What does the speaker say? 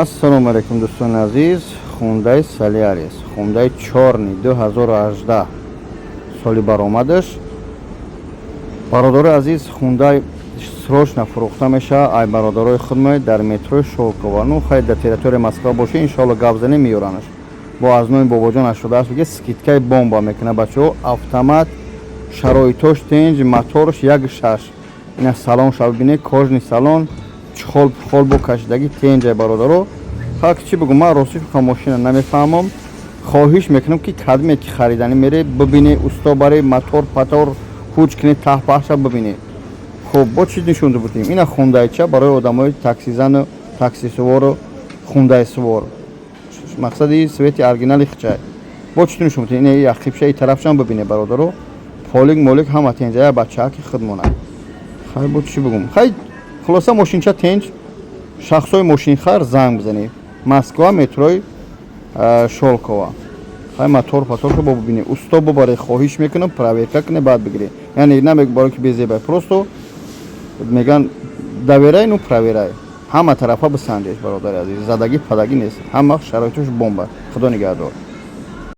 Ассалому алайкум, дӯстони азиз. Хундай Солярис, Хундай чёрный, 2018 соли баромадаш. Бародарои азиз, Хундай срочно фурӯхта мешавад. Ай бародарои худмай дар метрои Шолкова. Ну хай, дар территорияи Москва боша, иншоалло, гап занем, меёранаш. Бо аз номи бобоҷон 88 биге, скидкаи бомба мекунад, бачаҳо. Автомат, шароитош тенҷ, моторш 1,6. Ина салон ша бибинед, кожаный салон, чехол пухол бо кашидагӣ, тенҷай, бародаро. Ҳак, чӣ бигӯм, ман ростиш бихоҳам, мошина намефаҳмам. Хоҳиш мекунам, ки кадме ки хариданӣ мере, бибине, усто баре, мотор патор ҳуҷ кунед, таҳпаҳша бибине. Хуб, бо чӣ нишонда будем? Ина хундайча барои одамои таксизану таксисувору хундайсувор, мақсади цвети оригинали хичай. Бо чӣ нишон будем? Ина яхибша, и тарафшам бибине, бародаро. Полик молик ҳама тенҷа, я бачааки худмонад. Хай, бо чӣ бигӯм? Хай, хулоса, мошинча тенҷ. Шахсои мошинхар занг бизанед, Москва, метрои Шолкова. Хай, мотор паторшо бо бибине, усто бубаре, хоҳиш мекунам, проверка куне, баъд бигире. Яъне намег баро ки безебай, просто меган: доверяй, ну проверяй, ҳама тарафа бисанҷеш, бародари азиз. Задагӣ падагӣ нест, ҳама шароитош бомба. Худо нигаҳдор.